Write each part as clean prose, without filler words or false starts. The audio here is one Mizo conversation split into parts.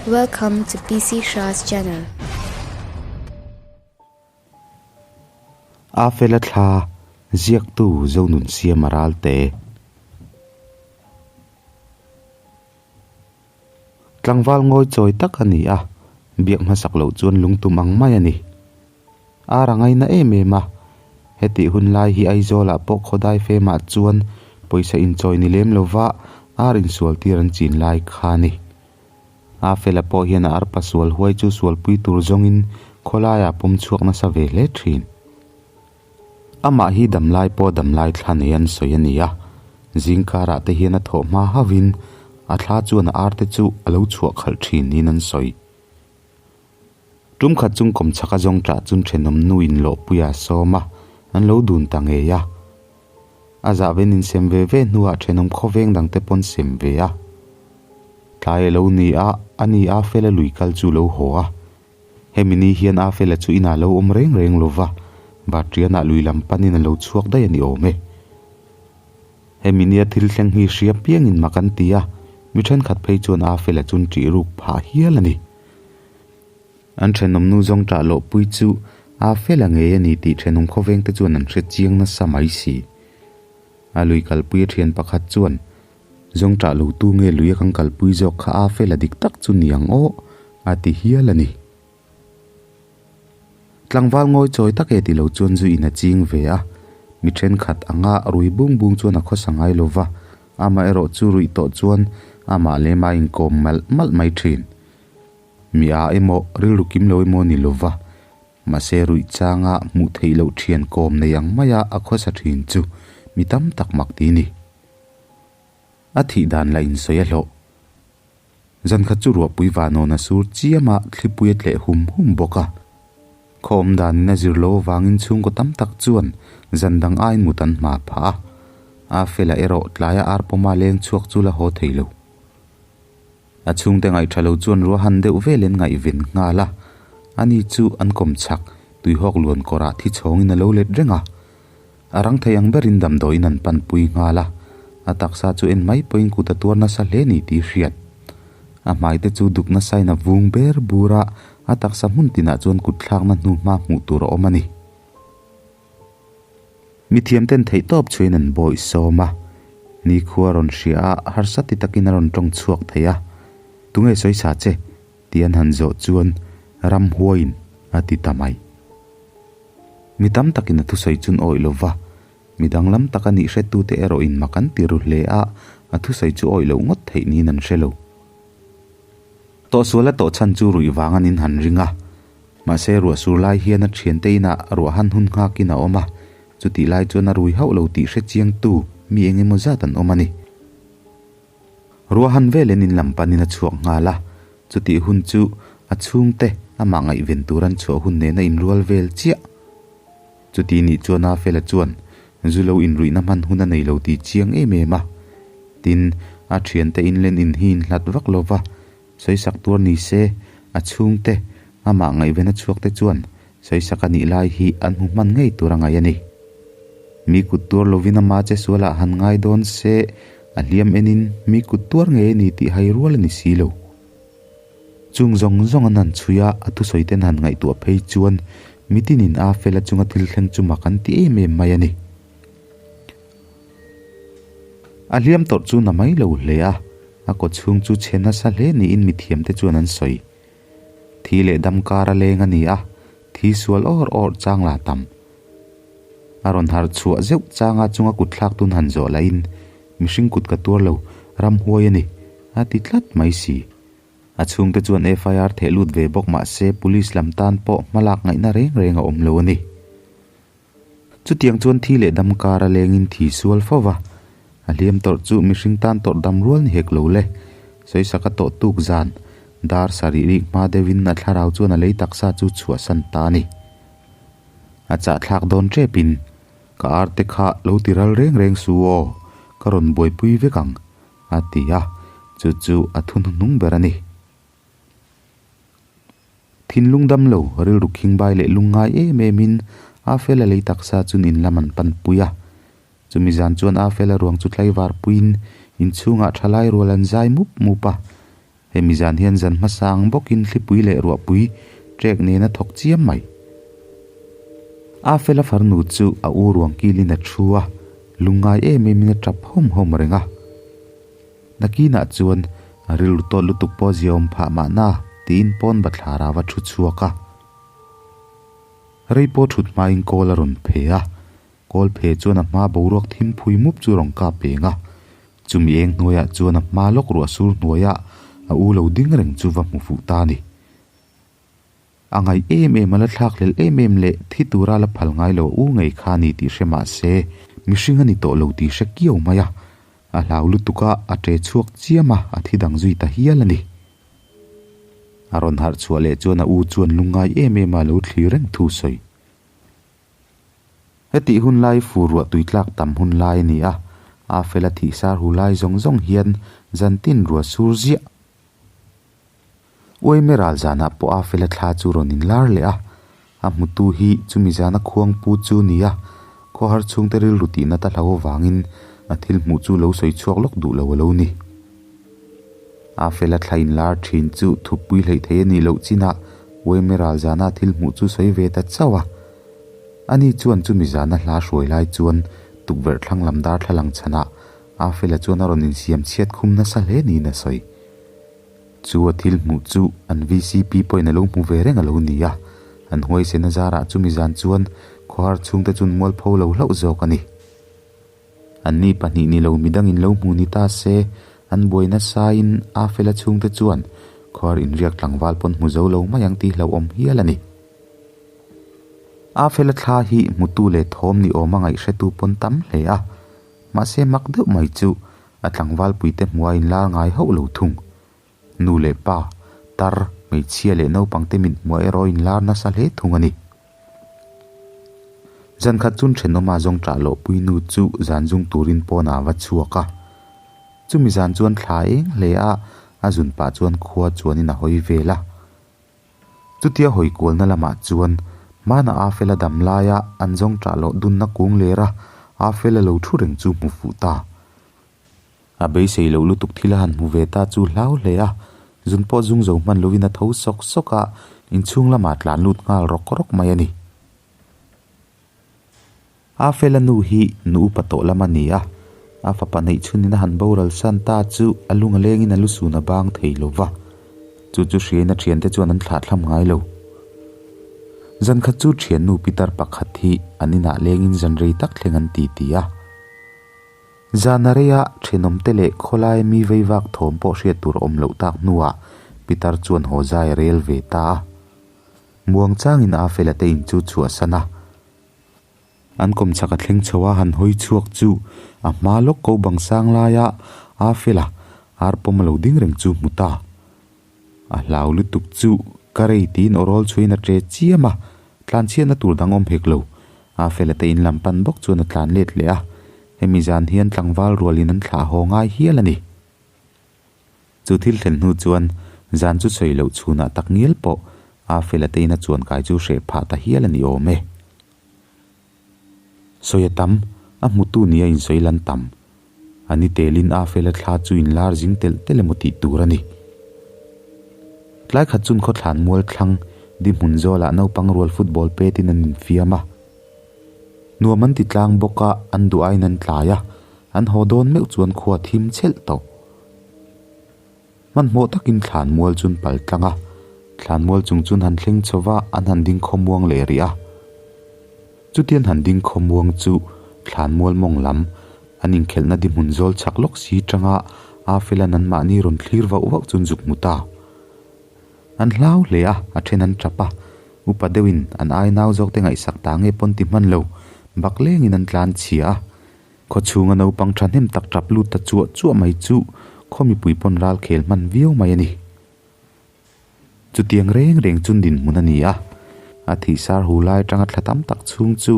Welcome to PC Shah's channel. A fela thla ziaktu Zonunsiama Ralte. Tlangval ngawi chawi tak a ni a, biak hmasak loh chuan lungtum ang mai a ni. Ar a ngaina em em a, hetih hun lai hi Aizawlah pawh khawdai femah chuan pawisa inchawi ni lem lova ar insual tir an chin lai kha a ni. A fela pawh hian a arpa sual huai chu sualpui tur zawngin khawlaiah pawm chhuak nasa ve hle thin. Amah hi damlai pawh damlai thla nei an sawi a ni a, zingkarah te hian a thawh hma hauhin a thla chuan a arte chu a lo chhuah khalh thin niin an sawi. Tum khat chung kawm chhak a zawng tah chun thenawm nu in lawhpuia a sawm a, an lo dun ta ngei a. A zah ven in sem ve ve hnuah thenawm khawveng dang te pawn sem ve a. Tlai a lo ni a, a ni a fela lui kal chu lo haw a. Hemi ni hian a fela chu inah lo awm reng reng lova, Batrianah lui lam panin a lo chhuak daih a ni awm e. Hemi nia thil thleng hi hria piangin mak an ti a, mi thenkhat phei chuan a fela chun ṭih ruk phah hial a ni. An thenawmnu zawng ṭah loh pui chu a fela ngei a ni tih thenawm khawvengte chuan an hre chiang nasa mai si. A lui kalpui a ṭhian pakhat chuan, Zawng ṭah lo tu nge lui a kan kalpui zawk kha a fela dik tak chu ni ang aw, a ti hial a ni. Tlangval ngawi chawi tak e ti lo chuan zu in a ching ve a, mi thenkhat anga rui bung bung chuan a khawsa ngai lo va, amaherawh chu ruih tawh chuan amah leh mah inkawm malh malh mai thin. Mi a emaw rilru kim lo emaw ni lo va, mahse ruih changa hmuh theih loh thian kawm nei ang maia a khawsa thin chu mi tam tak mak ti ni. A thih dan lah insawi a hlawh. Zan khat chu ruahpui vanawn a sur chiam a, thlipui a tleh hum hum bawk a. Khaw awm danin a zir lo avangin chhungkaw tam tak chuan zan dang aiin mut an hma phah a. A fela erawh tlaia ar pawma leng chhuak chu la haw thei lo. A chhungte ngaihṭha lo chuan ruahan deuh velin ngaihven nghal a, ani chu an kawm chhak tuihawk luan kawrah thi chhawngin a lo let reng a. A rang thei ang berin damdawiin an panpui nghal a, a taksa chu en mai pawhin kut a tuar nasa hle ni tih hriat. A hmai te chu duk nasain a vung ber bur a, a taksa hmun tinah chuan kut thlakna hnu hma hmuh tur a awm a ni. Mithiam ten theihtawp chhuain an bawih sawm a, nikhua a rawn hria a, harsa ti takin a rawn tawng chhuak thei a, Tunge sawi sa che? tih an han zawh chuan ramhuaiin a ti ta mai. Mi tam takin a thusawi chun awih lo va, mi danglam tak a nih hretute erawhin mak an ti ru hle a, a thusawi chu awih loh ngawt theih niin an hre lo. Tawhsual a tawh chhan chu ruih vang a nin han ring a, mahse ruah sur lai hian a thiante inah ruah han hun nghakin a awm a, chutih lai chuan a rui hauh lo tih hre chiangtu mi eng emaw zat an awm a ni. Ruah han velin in lam panin a chhuak nghal a, chutih hun chu a chhungte amah ngaihven tur an chhuah hun nena inrual vel chiah. Chuti nih chuan a fela chuan zu lo inruihna hman hun a nei lo tih chiang em em a. Tin, a thiante inlen in hi inhlat vak lo va, sawisak tuar ni se, a chhungte amah ngaihven a chhuak te chuan sawisak a nih lai hi an hmu hman ngei tur a ngaih a ni. Mi kut tuar lovin ama che sualah han ngai dawn se, a hliam enin mi kut tuar ngei a ni tih hai rual a ni si lo. Chung zawng zawng an han chhui a, a thusawi ten han ngaihtuah phei chuan mitinin a fela chunga thil thleng chu mak an ti em em mai a ni. A hliam tawrh chu na mai lo hle a, a kaw chhung chu chhe nasa hle niin mithiamte chuan an sawi. Thi leh dam kar a leng a ni a, thi sual awr awr chang la tam. A rawn harh chhuah zeuh changa chunga kut thlak tun han zawh lahin, Mihring kut ka tuar lo, ram huai a ni, a ti tlat mai si. A chhungte chuan FIR theh lut ve bawk mah se police lam tan pawh hmalak ngaihna reng reng a awm lo a ni. Chutiang chuan thi leh dam kar a lengin thi sual fo va, a hliam tawrh chu mihring tan tawrh dam rual ni hek lo le. Sawisak a tawh tuk zan, dar sarih rik hma deuhin a thlarau chuan a lei taksa chu chhuahsan ta a ni. A chahthlak dawn tepin, Ka arte kha lo ti ral reng reng su aw, ka rawn buaipui vek ang, a ti a, chu chu a thu hnuhnung ber a ni. Thinlung dam lo, rilru khingbai leh lungngai em emin Afela lei taksa chun in lam an panpui a. Chumi zan chuan Afela ruang chu tlaivar puiin inchhungah thalai rual an zai mup mup a. Hemi zan hian zan hmasa ang bawkin thlipui leh ruahpui trek nen a thawk chiam mai. A fela farnu chu a u ruang kilin a thu a, lungngai em emin a tap hawm hawm reng a. Nakinah chuan a rilru tawt lutuk pawh zia awm phah mahna tiin pawn bathlar a va thu chhuak a. Rei pawh thut hmain kawl a rawn phe a, kawl phe chuan a hma boruak thim phui mup chu rawn kap peng a. Chumi eng hnuaiah chuan a hma lawk ruah sur hnuaiah a u lo ding reng chu va hmu fuh ta a ni. A ngaih em em a la thlak hlel em em leh thi tura la phal ngai lo a u ngei kha a ni tih hre mah se mihring a ni tawh lo tih hre kiau mai a, a hlau lutuk a, a ṭe chhuak chiam a, a thi dang zui ta hial a ni. A rawn harh chhuah leh chuan a u chuan lungngai em em a lo thlir reng thu sawi. Hetih hun lai fur ruah tui tlak tam hun lai a ni a, a fel a thih sar hu lai zawng zawng hian zan tin ruah sur ziah. Uaime ral zanah pawh a fel a thla chu rawn inlar leh a, a hmutu hi chumi zana khuang pu chu ni a, khawhar chhungte rilru tih nat a hlau avangin a thil hmuh chu lo sawi chhuak lawk duh lo a lo ni. A fel a thla inlar thin chu thuppui hleih thei a nih loh chinah Uaime ral zana a thil hmuh chu sawi ve ta chauh a. Ani chuan chumi zana hla hruai lai chuan tukverh thlang lam darthlalang chhanah a fela chuan a rawn insiam chhiat khum nasa hle niin a sawi. Chu a thil hmuh chu an vcp pawhin a lo hmu ve reng a lo ni a, an huaisen a zarah chumi zan chuan khawhar chhungte chun mualpho lo hlauh zawk a ni. Anni pahnih ni lo midangin lo hmu ni ta se, an buai nasain a fela chhungte chuan khawhar inriak tlangval pawn hmu zo lo mai ang tih hlauhawm hial a ni. A fela thla hi hmutu leh thawm ni awma ngaihhretu pawn tam hle a, mahse mak deuh mai chu A tlangval puite hmuh a inlar ngai hauh lo thung. Nu leh pa, tar, hmeichhia leh naupangte mit hmuh erawh inlar nasa hle thung a ni. Zan khat chun thenawma zawng ṭah loh pui nu chu zan zung turin pawnah a va chhuak a. Chumi zan chuan thla eng hle a, a zun pah chuan khua chuanin a hawi vel a. Chutia hawi kualna lamah chuan hmana Afela dam laia an zawng ṭah loh dunna kung lera Afela lo thu reng chu hmu fuh ta. A beisei loh lutuk thil a han hmu ve ta chu hlau hle a, zun pawh zung zo hman lovin a tho sawk sawk a, inchhung lamah tlan lut nghal rawk rawk mai a ni. A fela nu hi nu upa tawh lam a ni a, a fapa neih chhunin a han boral san ta chu a lung a lengin a lu sun a bang thei lo va, chu chu hriain a thiante chuan an thlah thlam ngai lo. Zan khat chu thiannu pitar pakhat hi an inah lengin zan rei tak thleng an ti ti a. Zan a reia thenawmte leh khawlai mi veivak thawm pawh hriat tur a awm loh tak hnuah pitar chuan haw zai a rel ve ta a. Muang changin a fela te in chu chhuahsan a. An kawmchhak a thleng chho a han hawi chhuak chu a hma lawk ko bang sang laia a fela ar pawm a lo ding reng chu hmu ta. A hlau lutuk chu ka rei tiin aw rawl chhuiin a ṭe chiam a, tlanchhiatna tur dang awm hek lo. A fela te in lam pan bawk chuan a tlan let leh a, hemi zan hian tlangval rualin an thlah haw ngai hial a ni. Chu thil thlen hnu chuan zan chu sawi loh chhunah tak ngial pawh a fela te ina chuan kai chu hreh phah ta hial a ni awm e. Sawi a tam, a hmutu nia insawi lan tam. A ni telin a fela thla chu inlar zing telh telh emaw tih tur a ni. Tlai khat chun khawthlan mual thlang di hmun zawlah naupang rual football petin an infiam a. Nuam an ti tlang bawk a, an duh aiin an tlai a, an haw dawn meuh chuan khua thim chhelh tawh. Hmanhmawh takin thlanmual chun pal tlang a, thlanmual chung chun han thleng chho va an han ding khawmuang leh rih a. Chutian han ding khawmuang chu thlanmual mawng lam an inkhelhna di hmun zawl chak lawk si tanga a felan anmahni rawn thlir vauh vauh chun zuk hmu ta. An hlau hle a, a then an tap a, upa deuhin an ai nau zawkte ngaihsak ta nge pawn ti hman lo, bak lengin an tlan chhia a. Khaw chhunga naupang thahnem tak tap lut ta chuah chuah mai chu khaw mipui pawn ral khel hman viau mai a ni. Chutiang reng reng chu dinhmun a ni a, a thih sar hu lai atanga thla tam tak chhung chu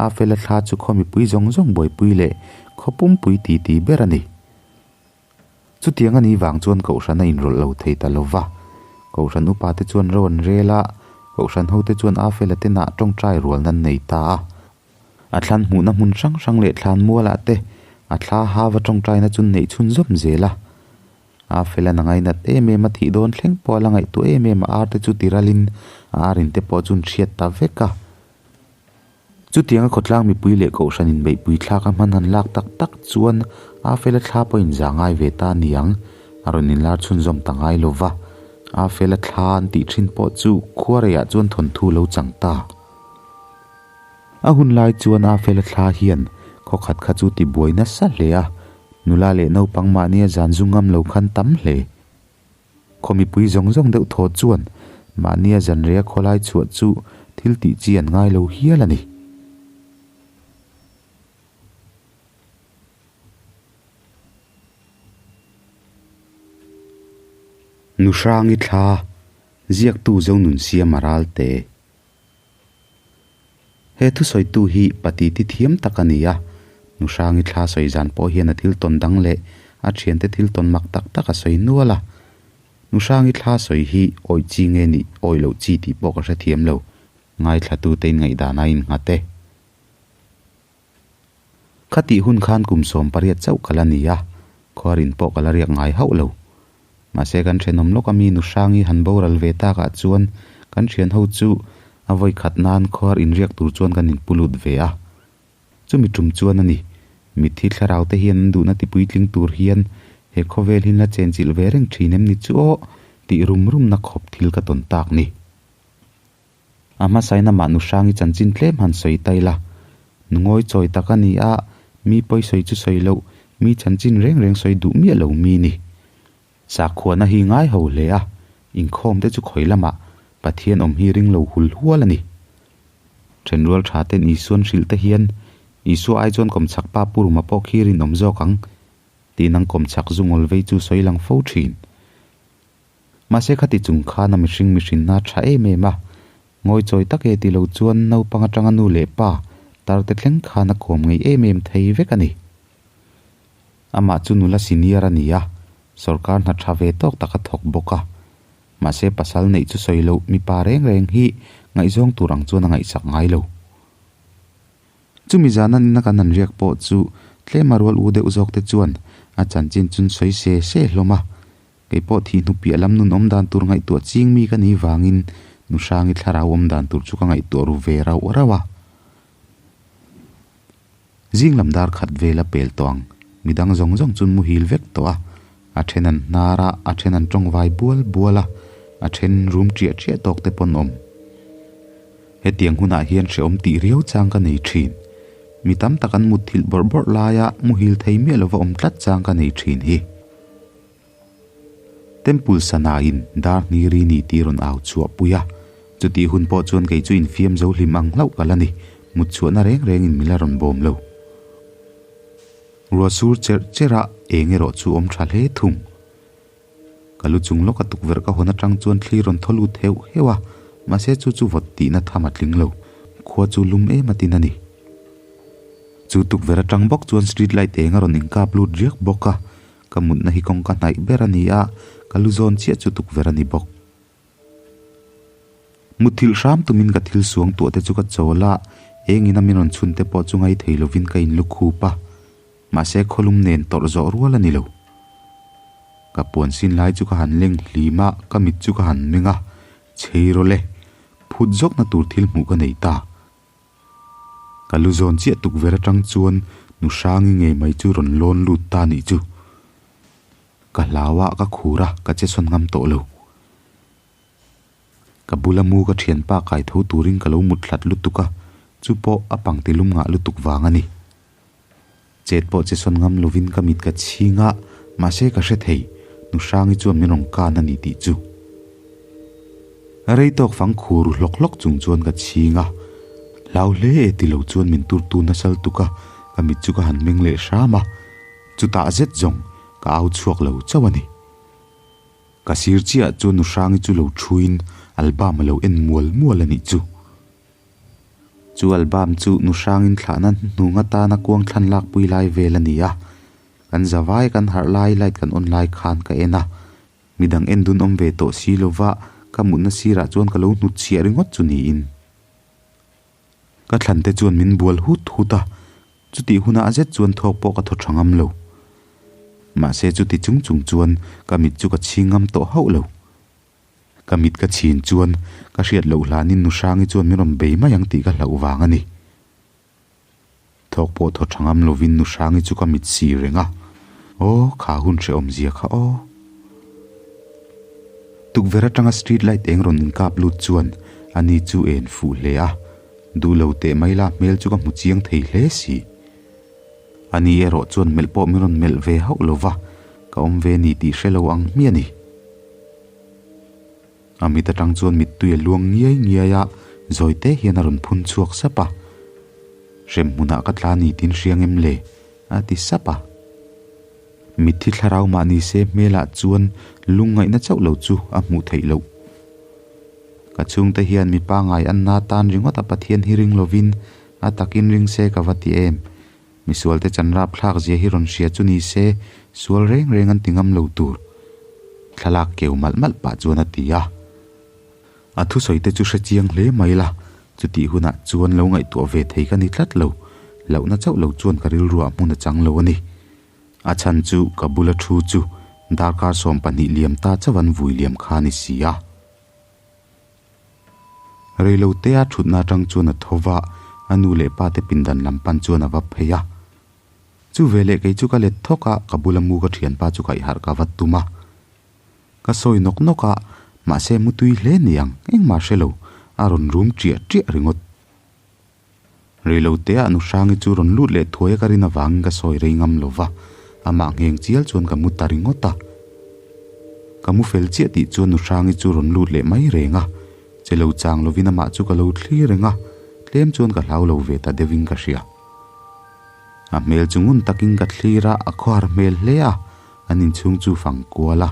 a fela thla chu khaw mipui zawng zawng buaipui leh khaw pumpui titi ber a ni. Chutiang a nih vang chuan Kohhran a inrawlh lo thei ta lo va. Kohhran upate chuan ro an rel a, Kohhran hote chuan a fela te nah tawngtai rual nan nei ta a. A thlan hmuhna hmun hrang hrang leh thlan mualah te a thla hava tawngtaina chu neih chhunzawm zel a. A fel a na ngainat em em a, thih dawn thleng pawh a la ngaihtuah em em a, ar te chu ti ralin a ar in te pawh chu an hriat ta vek a. Chutianga khawtlang mipui leh kohhran inbeihpui thlak a hman han lak tak tak chuan a fela thla pawh inza ngai ve ta a ni ang, a rawn inlar chhunzawm ta ngai lo va. A fela thla an tih thin pawh chu khuareiah chuan thawnthu lo chang ta. A hun lai chuan a fela thla hian khaw khat kha chu tibuai nasa hle a, nula leh naupang mahnia zan zu ngam lo khan tam hle. Khaw mipui zawng zawng deuh thaw chuan mahnia zanreia khawlai chhuah chu thil tih chi an ngai lo hial a ni. Nuhrangi thla, ziaktu Zonunsiama Ralte. He thusawitu hi patiti thiam tak a ni a, Nuhrangi thla sawi zan pawh hian a thil tawn dang leh a thiante thil tawn mak tak tak a sawi nual a. Nuhrangi thla sawi hi awih chi nge nih awih loh chi tih pawh ka hrethiam lo, ngaithlatute inngaihdan a innghat e. Khatih hun khan kum 18 chauh ka la ni a, khuarin pawh ka la riak ngai hauh lo. Mahse kan thenawm lawk a mi Nuhrangi han boral ve takah chuan kan thian ho chu a vawi khat nan khuar inriak tur chuan kan inpu lut ve a. Chumi tum chuan a ni, mitthi thlarau te hian an duhna tipuitling tur hian he khawvel hi la chenchilh ve reng thin em ni chu aw tih rum rumna khawp thil ka tawn tak ni. A hmasain amah Nuhrangi chanchin tlem han sawi ta ila. Nungawi chawi tak a ni a, mi pawi sawi chu sawi loh, mi chanchin reng reng sawi duh miah lo mi ni. Sakhuana hi ngai ho hle a, inkhawm te chu khawi lamah Pathian awm hi ring lo hul hual a ni. Thenrual tha ten Isuan hrilh te hian Isua ai chuan kawmchhak pa Pu Ruma pawh khi rinawm zawk ang tiin ang kawmchhak zungawl vei chu sawi lang fo thin. Mahse khati chung khan a mihring mihrinna a tha em em a, ngawi chawi tak e ti lo chuan naupang atanga nu leh pa tar te thleng khan a kawm ngei em em thei vek a ni. Amah chu nula senior a ni a, sawrkar hna tha ve tawk tak a thawk bawk a. Mahse pasal neih chu sawi loh mipa reng reng hi ngaihzawng tur ang chuan a ngaihsak ngai lo. Chumi zana nina kan han riak pawh chu tlema rual u deuh zawk te chuan a chanchin chun sawi se se hlawm a, Kei pawh thih hnu piah lam nun awm dan tur ngaihtuah ching mi ka nih vangin Nuhrangi thlarau awm dan tur chu ka ngaihtuah ru ve rauh rauh a. Zing lam dar khat vel a pel tawh ang, midang zawng zawng chu an muhil vek tawh a, a then an hnar a, a then an tawngvai bual bual a, a then rum ṭiah ṭiah tawk te pawn awm. Hetiang hunah hian hrehawm tih riau chang ka nei ṭhin. Mi tam tak an mutthilh bawrh bawrh laia muhil thei miah lova awm tlat chang ka nei ṭhin hi. Temple sana in dar hni ri ni tih rawn au chhuah pui a, chutih hun pawh chuan kei chu infiam zo hlim ang hlauh ka la ni, mut chhuahna reng reng in min la rawn bawm lo. Ruah sur cherh cherh a eng erawh chu awm tha hle thung. Ka lu chung lawka tukverh ka hawn atang chuan thli rawn thaw lut heuh heuh a, mahse chu chu vawt tihna tham a tling lo, khua chu lum em a tin a ni. Chu tukverh atang bawk chuan street light eng a rawn inkap lut riak bawk a, Ka mutna hi kawngka hnaih ber a ni a, ka lu zawn chiah chu tukverh a ni bawk. Mutthilh hram tumin ka thil suang tuah te chu ka chawl a, engin a min rawn chhun te pawh chu ngai thei lovin ka inlu khup a, mahse khawlum nen tawrh zawh rual a ni lo. Ka puan sin lai chu ka han leng hlim a, ka mit chu ka han meng a, chei rawlh e, phut zawkna tur thil hmuh ka nei ta. Ka lu zawn chiah tukverh atang chuan nu Hrangi ngei mai chu rawn lawn lut ta nih chu. Ka hlau a, ka khur a, ka che sawn ngam tawh lo. Ka bula mu ka thianpa kai tho turin ka lo mut hlat lutuk a, chu pawh a pangti lum ngah lutuk vang a ni. Chet pawh che sawn ngam lovin ka mit ka chhing a, mahse ka hre thei, nu Hrangi chuan min rawn kan a ni tih chu. Rei tawk fang khur hlawk hlawk chung chuan ka chhing a, hlau hle e ti lo chuan min turtu nasal tuk a, ka mit chu ka han meng leh hram a, chutah zet zawng ka au chhuak lo chauh a ni. Ka sir chiah chuan nu Hrangi chu lo thuin album a lo en mual mual a nih chu. Chu album chu nu hrangin thlahna hnung atana kuang thlan lakpui lai vel a ni a, kan zavai kan harh lai light kan on lai khan ka en a, midang en dun awm ve tawh si lova ka mutna sirah chuan ka lo hnut chhiah ringawt chu niin. Ka thlan te chuan min bual hut hut a, chutih hunah zet chuan thawk pawh ka thaw tha ngam lo. Mahse chuti chung chung chuan ka mit chu ka chhing ngam tawh hauh lo. Ka mit ka chhin chuan ka hriat loh hlanin nu Hrangi chuan min rawn bei mai ang tih ka hlauh vang a ni. Thawk pawh thaw tha ngam lovin nu Hrangi chu ka mit si reng a, Aw, kha hun hrehawm zia kha aw. Tukverh atanga street light eng rawn inkap lut chuan ani chu en fuh hle a, duh lo teh mai la hmel chu ka hmu chiang thei hle si. Ani erawh chuan melh pawh min rawn melh ve hauh lo va, ka awm ve ni tih hre lo ang hmiah a ni. A mit atang chuan mittui a luang ngiai ngiai a, zawi te hian a rawn phun chhuak sap a. Hrem hmunah ka tla ni tin hriang em le? a ti sap a. Mitthi thlarau mah ni se hmelah chuan lungngaihna chauh lo chu a hmuh theih loh. Ka chhungte hian mi pangai an na tan ringawt a Pathian hi ring lovin a takin ring se ka va ti em? Misualte chan rapthlak zia hi rawn hria chu ni se sual reng reng an ti ngam lo tur. Thlalak keu malh malh pah chuan a ti a. A thusawi te chu hre chiang hle mai la, chutih hunah chuan lo ngaihtuah ve thei ka ni tlat lo, hlauhna chauh lo chuan ka rilruah hmun a chang lo a ni. A chhan chu ka bula thu chu darkar 12 liam ta chauh an vui liam kha a ni si a. Reilotea thutna atang chuan a tho va, a nu leh pa te pindan lam pan chuan a va phei a. Chu veleh kei chu ka let thawk a, ka bula mu ka thianpa chu kaihharh ka va tum a. Ka sawi nawk nawk a, mahse mutui hle niang, engmah hre lo, a rawn rum ṭiah ṭiah ringawt. Reilotea nu Hrangi chu rawn lut leh thuai a ka rin avangin ka sawi rei ngam lo va, amah ngheng chial chuan ka mu ta ringawt a. Ka mu fel chiah tih chuan nu Hrangi chu rawn lut leh mai reng a, che lo chang lovin amah chu ka lo thlir reng a, tlem chuan ka hlau lo ve ta deuhin ka hria. A hmel chu ngun takin ka thlir a, a khuar hmel hle a, an inchhung chu fang kual a,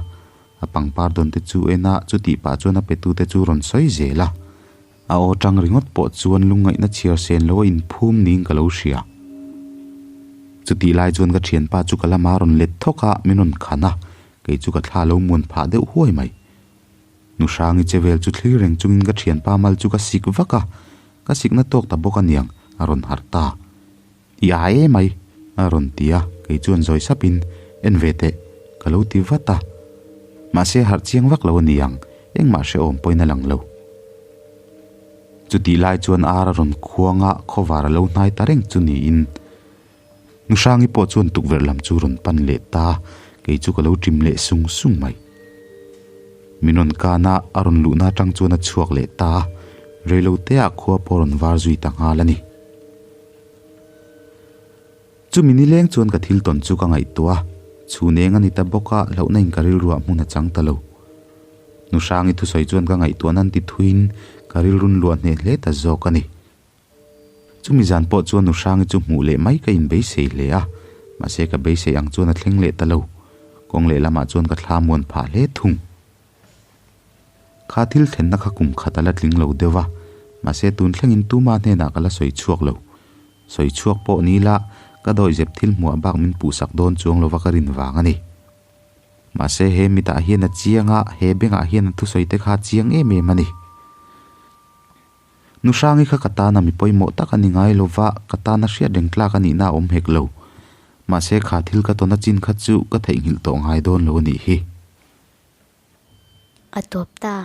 a pangpar dawn te chu en a, chutih pah chuan a petute chu rawn sawi zel a. A aw tang ringawt pawh chuan lungngaihna chhiar sen lo a inphum niin ka lo hria. Chutih lai chuan ka thianpa chu ka lama rawn let thawk a, min rawn khan a, kei chu ka thla lo muan phah deuh huai mai. Nu Hrangi che vel chu thlir reng chungin ka thianpa mal chu ka sik vak a, ka sikna tawk ta bawk aniang a rawn harh ta. I ai e mai, a rawn ti a, kei chuan zawi sapin, En ve teh, ka lo ti vat a. Mahse harh chiang vak lo a ni ang, engmah hrehawm pawhin a lang lo. Chutih lai chuan ar a rawn khuang a, khawvar a lo hnai ta reng chu niin. Nu Hrangi pawh chuan tukverh lam chu rawn pan leh ta, kei chu ka lo ṭim leh sung sung mai. Min rawn kan a, a rawn luhna aṭang chuan a chhuak leh ta a, reiloteah khua pawh a rawn var zui ta nghal a ni. Chumi nileng chuan ka thil tawn chu ka ngaihtuah a, chhun eng a ni ta bawk a, hlauhna in ka rilruah hmun a chang ta lo. Nu Hrangi thusawi chuan ka ngaihtuah nan ti thuin ka rilrun luah hneh hle ta zawk a ni. Chumi zan pawh chuan Nu Hrangi chu hmuh leh mai ka inbeisei hle a, mahse ka beisei ang chuan a thleng leh ta lo. Kawng lehlamah chuan ka thla muan phah hle thung. Kha thil thlenna kha kum khat a la tling lo deuh a, mahse tun thlengin tuma hnenah ka la sawi chhuak lo. Sawi chhuak pawh ni la, ka dawihzep thil hmuah bak min puhsak dawn chuang lova ka rin vang a ni. Mahse he mitah hian a chiang a, he bengah hian a thusawi te kha a chiang em em a ni. Nu Hrangi kha ka tana mi pawimawh tak a ni ngai lova, ka tana hriat reng tlak a nihna a awm hek lo. Mahse kha thil ka tawn a chin kha chu ka theihnghilh tawh ngai dawn lo a nih hi. A tawp ta.